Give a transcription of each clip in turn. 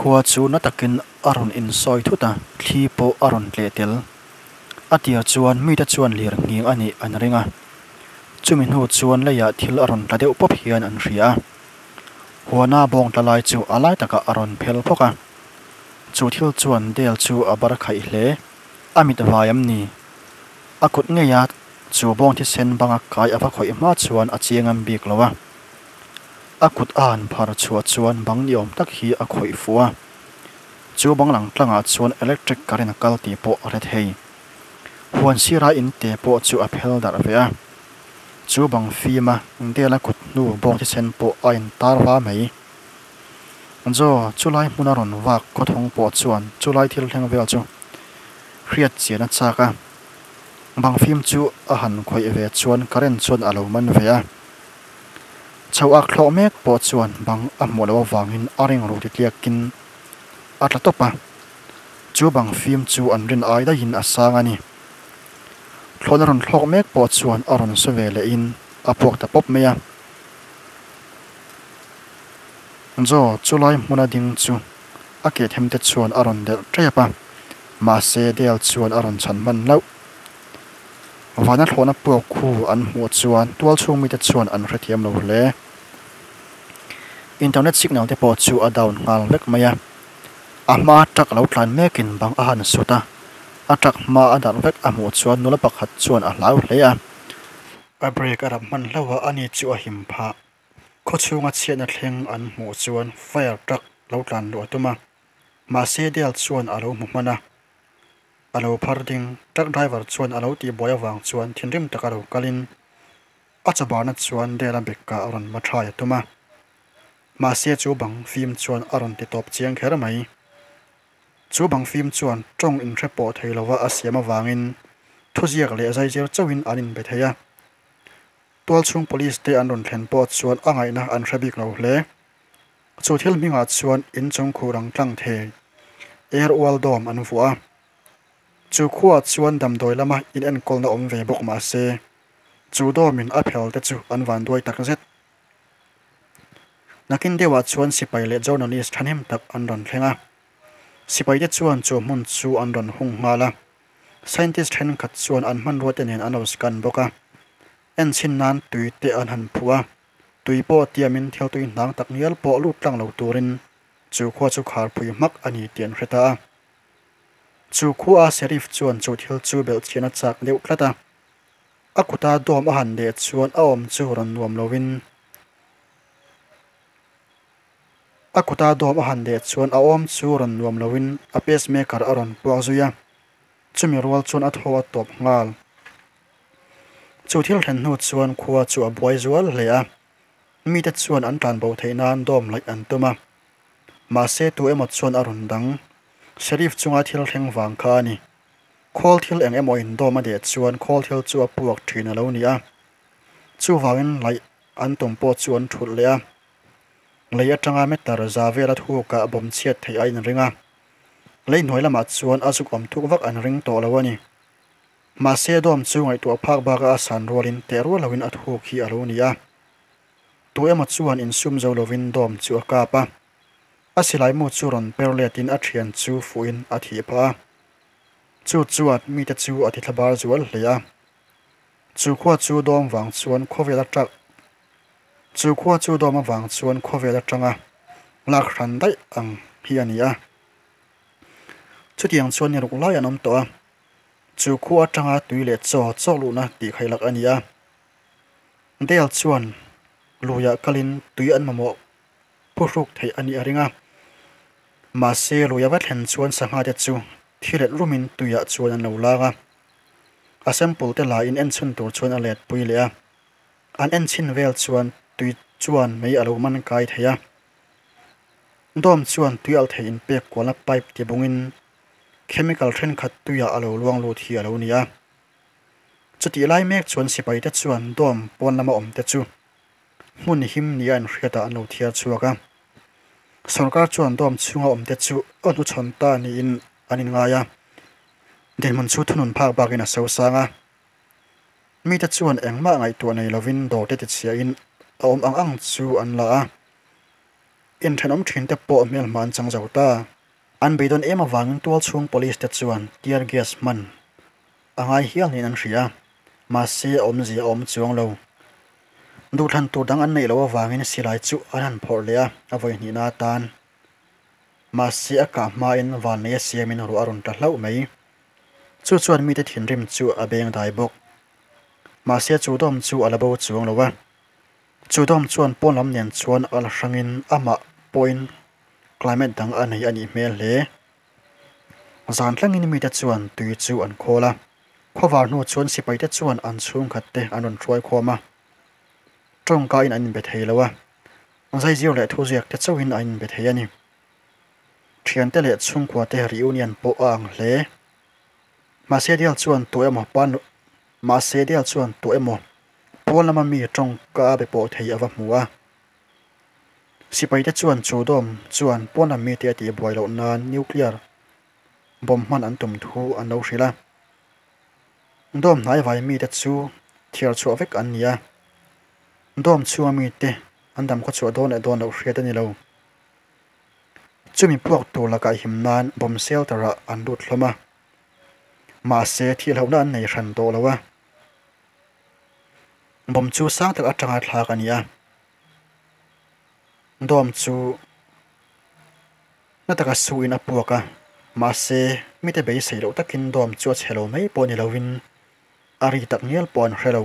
Khua chu na takin a rawn insawi thut a, thli pawh a rawn tleh tel. A tir chuan mite chuan lir nghing a nih an ring a, chumi hnu chuan leiah thil a rawn tla deuh pawp hian an hria a. Huana bawng tla lai chu a lai takah a rawn phel phawk a, chu thil chuan Dale chu a bar khaih hle. A mit vai am ni? A kut ngeia chu bawng thisen banga kai a va khawih hma chuan a chiang am bik lo a. A kut a han phar chhuah chuan bang ni awm tak hi a khawih fuh a. Chu bang lang tlangah chuan electric current a kal tih pawh a hre thei. Huan sira in te pawh chu a phel darh ve a. Chu bang fim a Dela kut hnu bawng thisen pawh a intar va mai. Joe, chulai hmuna rawn vak khawthawng pawh chuan chulai thil thleng vel chu hriat chian a chak a. Bang fim chu a han khawih ve chuan current chuan a lo man ve a. Chho ak thlawh mek pawh chuan bang a hmuh loh avangin a ring ru titliakin a tla tawp a. Chu bang fim chu an rin ai daihin a sang a ni. Thlawhna rawn thlawk mek pawh chuan a rawn sawi ve lehin a puak ta pawp mai a. Joe chulai hmuna ding chu a ke them te chuan a rawn delh tep a, mahse Dale chuan a rawn chhan hman hlauh. Vana thlawhna puak khu an hmuh chuan tual chhung mite chuan an hrethiam lo hle. Internet signal te pawh chu a down nghal vek mai a. A hma truck lo tlan mekin bang a han sut a, a truck hma a darh vek a hmuh chuan nula pakhat chuan a hlau hle a. A brake a rap hman hlauh a, ani chu a him phah. Khaw chhunga chhiatna thleng an hmuh chuan fire truck lo tlan luh a tum a, mahse Dale chuan a lo hmu hman a. A lo phar ding, truck driver chuan a lo tihbuai avang chuan thinrim taka lo kalin a chawbarna chuan Dale-a bag-ah a rawn ma thai a tum a. Mahse chu bang fim chuan a rawn ti tawp chiang kher mai. Chu bang fim chuan tawng inhre pawh thei lova a siam avangin thuziak leh zaizir chauhin an inbe thei a. Tualchhung police te an rawn thlen pawh chuan a ngaihna an hre bik lo hle. Chu thil hmingah chuan inchung khur ang tlang thei Air Ual Dome an vuah a. Chu khuaah chuan damdawi lama inenkawlna awm ve bawk mah se, chu dome in a phel te chu an vanduai tak zet. Nakin deuhah chuan sipai leh journalist thahnem tak an rawn thleng a. Sipaite chuan chu hmun chu an rawn hung nghal a. Scientist thenkhat chuan an hmanrua te nen an lo scan bawk a. Enchhin nan tui te an han phuh a. Tui pawh tiamin thil tui hnang tak ngial pawh lut tlang lo turin chu khua chu kharpui hmak a ni tih an hre ta a. Chu khua sheriff chuan chu thil chu belhchian a chak deuh tlat a. A kuta dawm a han leh chuan a awm chu rawn nuam lovin a kuta dawm a han leh chuan a awm chu rawn nuam lovin a pacemaker a rawn puak zui a, chumi rual chuan a thaw a tawp nghal. Chu thil thlen hnu chuan khua chu a buai zual hle a, mite chuan an tlanbo theih nan dawm laih an tum a, mahse tu emaw chuan a rawn dang, Sheriff chunga thil thleng vang kha a ni. Khawl thil eng emaw indawm a deh chuan khawl thil chu a puak thin a lo ni a. Chuvangin laih an tum pawh chu an thulh leh a. Lei atanga meter za vela thukah bawm chhiat theih a inring a. Lei hnuai lamah chuan a zuk awm thuk vak an ring tawh lo a ni. Mahse dawm chu ngaihtuah phak baka a san rualin teh rual loin a thuk hi a lo ni a. Tu emaw chuan insum zo lovin dawm chu a kap a. A silai mu chu rawn per letin a thian chu fuhin a thih phah a. Chu chuan mite chu a tithla bar zual hle a. Chu khua chu dawm vang chuan khawvel atang Chu khua chu dawm avang chuan khawvel atanga lak hran daih ang hi a ni a. Chutiang chuan ni ruk lai an awm tawh a. Chu khua atanga tui leh chaw chawk luhna tih khaih lak a ni a. Dale chuan luiah kalin tui an mamawh phuhruk theih a nih a ring a. Mahse, lui a va thlen chuan sangha te chu thi let rumin tuiah chuan an lo lang a. A sample te la in enchhun tur chuan a let pui leh a. An enchhin vel chuan tui chuan mei a lo man kai thei a. Dawm chuan tui alh theih inpek kualna pipe ti bungin chemical thenkhat tuiah a lo luang lut hi a lo ni a. Chutih lai mek chuan sipai te chuan dawm pawn lama awm te chu hmun him nia inhriatah an lo thiar chhuak a. Sorkar chuan dawm chhunga awmte chu a hnuchhawn ta niin an inngai a, dinhmun chu thunun phak bakin a sosang a. Mite chuan engmah ngaihtuah nei lovin dawrte tichhiahin a awm ang ang chu an la a. Inthenawm thinte pawh hmelhma an chang zo ta. An beidawn em avangin tualchhung police te chuan tear gas hman a ngai hial niin an hria a, mahse a awmzia a awm chuang lo. Duhthlan tur dang an neih loh avangin silai chu an han phawrh leh a, a vawi hnihna atan. Mahse a kah hmain vannei a siamin ruah a rawn tla hlauh mai. Chu chuan mite thinrim chu a beng dai bawk. Mahse chu dawm chu a la bo chuang lo a. Chu dawm chuan pawn lam nen chuan a la hrangin amah pawhin climate dang a nei a nih hmel hle. Zan tlangin mite chuan tui chu an khawl a, khawvar hnu chuan sipaite chuan an chhungkhat te an rawn hruai khawm a. Tawngkain an inbe thei lo a, zaizir leh thuziak te chauhin an inbe thei a ni. Thiante leh chhungkua te reunion pawh a ang hle. Mahse Dale chuan tu emaw pan mahse Dale chuan tu emaw pawn lama mi tawngka a be pawh thei a va hmu a. Sipaite chuan chu dawm chuan pawn lam mite a tih buai loh nan nuclear bomb hman an tum thu an lo hrilh a. Dawm hnai vai mite chu thiar chhuah vek an ni a. Dawm chhunga mite an dam khaw chhuah dawn leh dawn loh hriat a ni lo. Chumi puak tur lakah him nan bomb shelter ah an lut hlawm a. Mahse thihlohna an nei hran tawh lo a. Bomb chu sang tak atanga thlak a ni a. Dawm chu na taka suin a puak a, mahse mite beisei loh takin dawm chu a chhe lo mai pawh ni lovin a ri tak ngial pawh an hre lo.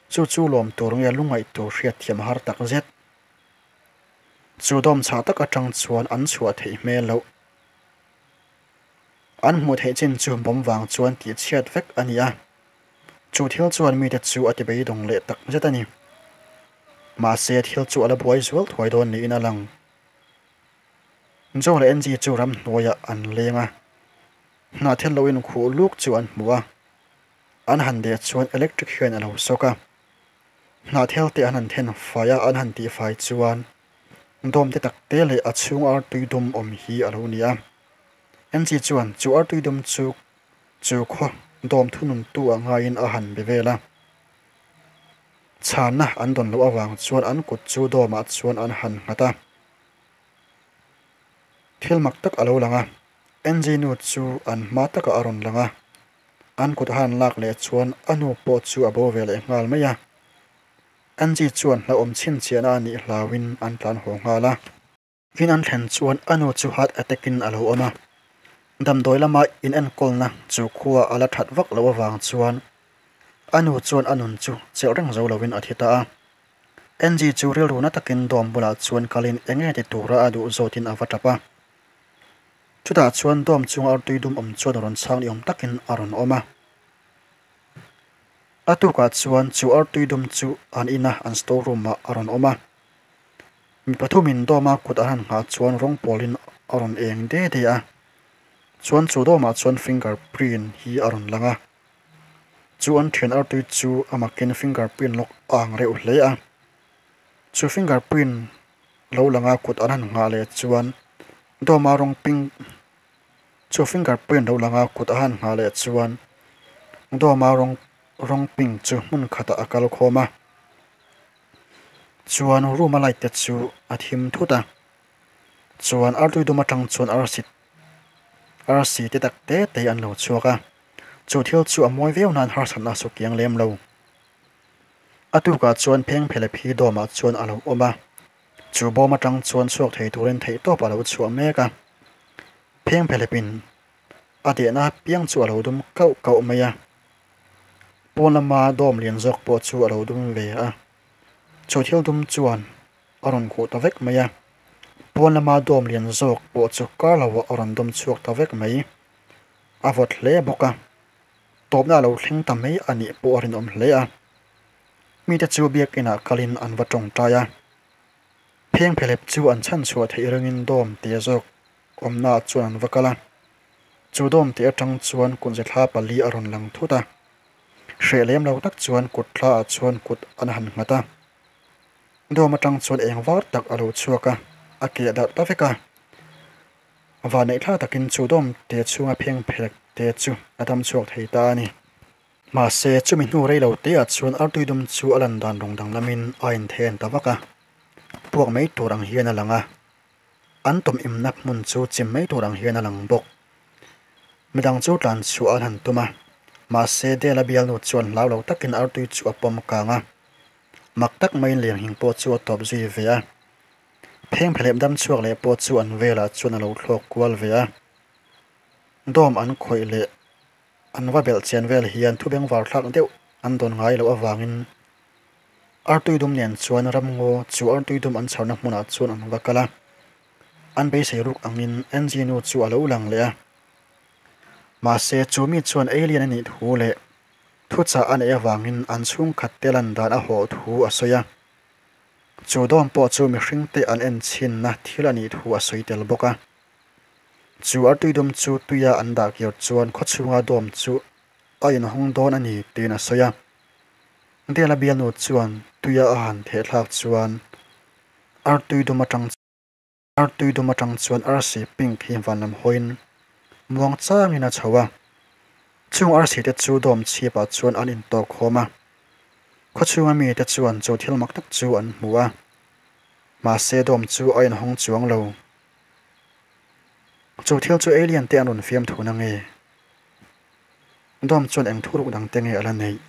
Chu chu lawm tur nge lungngaih tur hriatthiam a har tak zet. Chu dawm chhah tak atang chuan an chhuah theih hmel loh. An hmuh theih chin chu bawm vang chuan tihchhiat vek a ni a. Chu thil chuan mite chu a ti beidawng leh tak zet a ni. Mahse, thil chu a la buai zual thuai dawn niin a lang. Joe leh Angie chu ramhnuaiah an leng a, hnahthel lo inkhuh luk chu an hmu a. An han deh chuan electric hian a lo sawk a. Hnahthel te an han then fai a, an han tihfai chuan dawm te tak te leh a chhung artui dum awm hi a lo ni a. Angie chuan chu artui dum chu Chu khaw dawm thununtu a ngaiin a han be vel a. Chhanna an dawn loh avang chuan an kut chu dawmah chuan an han nghat a. Thil mak tak a lo lang a, Angie nu chu an hma takah a rawn lang a. An kut a han lak leh chuan a nu pawh chu a bo ve leh nghal mai a. Angie chuan hlauhawm chhinchhiahna a nih hlauhin an tlan haw nghal a. In an thlen chuan a nu chu heart attack in a lo awm a, damdawi lama inenkawlna chu khua a la that vak loh avang chuan a nu chuan a nun chu chelh reng zo lovin a thi ta a. Angie chu rilru na takin dawm bulah chuan kalin eng nge ti tura a duh zawtin a va tap a. Chutah chuan dawm chunga artui dum awm chuan rawn chhang ni awm takin a rawn awm a. A tukah chuan chu artui dum chu an ina an store room ah a rawn awm a. Mi pathumin dawma kut an han nghah chuan rawng pawlin a rawn eng de de a, chuan chu dawmah chuan finger print hi a rawn lang a. Chu an thian artui chu a makin finger print lawk a ang reuh hle a. Chu finger print lo langa kut an han nghah leh chuan dawma rawng pink chu finger print lo langa kut a han nghah leh chuan dawma rawng rawng pink chu hmun khatah a kal khawm a. Chuan room a light te chu a thim thut a, chuan artui dum atang chuan arsi arsi te tak te te an lo chhuak a, chu thil chu a mawi viau nan harsatna a sukiang lem lo. A tukah chuan pheng phelep hi dawmah chuan a lo awm a, chu bawm atang chuan chhuak thei turin theihtawp a lo chhuah mek a, pheng phelepin a dehna piang chu a lo dum kauh kauh mai a. Pawn lama dawm lian zawk pawh chu a lo dum ve a, chu thil dum chuan a rawn khuh ta vek mai a, pawn lama dawm lian zawk pawh chu kar lo ah a rawn dawm chhuak ta vek mai, a vawt hle bawk a, tawpna a lo thleng ta mai a nih pawh a rinawm hle a, mite chu biakinah kalin an va tawngtai a, pheng phelep chu an chhan chhuah theih ringin dawm te zawk awmna ah chuan an va kal a. Chu dawm tih atang chuan kut zethla pali a rawn lang thut a, hreh lem lo tak chuan kut thla ah chuan kut an han nghat a. Dawm atang chuan eng var tak a lo chhuak a, a keh darh ta vek a. Vanneih thla takin chu dawm te chhunga pheng phelek te chu a dam chhuak thei ta a ni. Mahse, chumi hnu rei lo te ah chuan artui dum chu a lan dan rawng danglamin a inthen ta vak a. puak mai tur ang hian a lang a, an tawm imna hmun chu chim mai tur ang hian a lang bawk. Midang chu tlan chhuah an han tum a, mahse Dela bialnu chuan hlau lo takin artui chu a pawm kang a. Mak tak maiin lirnghing pawh chu a tawp zui ve a. Pheng phelep dam chhuak leh pawh chu an velah chuan a lo thlawk kual ve a. Dawm an khawih leh an va belh chian vel hian thu bengvar thlak deuh an dawn ngai loh avangin artui dum nen chuan ramngaw chu artui dum an chharna hmunah chuan an va kal a. An beisei ruk angin Angie nu chu a lo lang leh a. Mahse chu mi chuan alien a nih thu leh thuchah a neih avangin an chhungkhat te lan dan a hawh thu a sawi a. Chu dawm pawh chu mihring te an en chhinna thil a nih thu a sawi tel bawk a. Chu artui dum chu tuia an dah kir chuan khawchhunga dawm chu a inhawng dawn a ni tiin a sawi a. Dela bialnu chuan tuia a han thehthlak chuan artui dum atang Artui dum atang chuan arsi pink hi van lam hawiin muang changin a chho a. Chung arsi te chu dawm chhipah chuan an intawk khawm a. Khawchhunga mite chuan chu thil mak tak chu an hmu a. Mahse dawm chu a inhawng chuang lo. Chu thil chu alien te an rawn fiam thun ange. Dawm chuan eng thuruk dang te nge a la neih?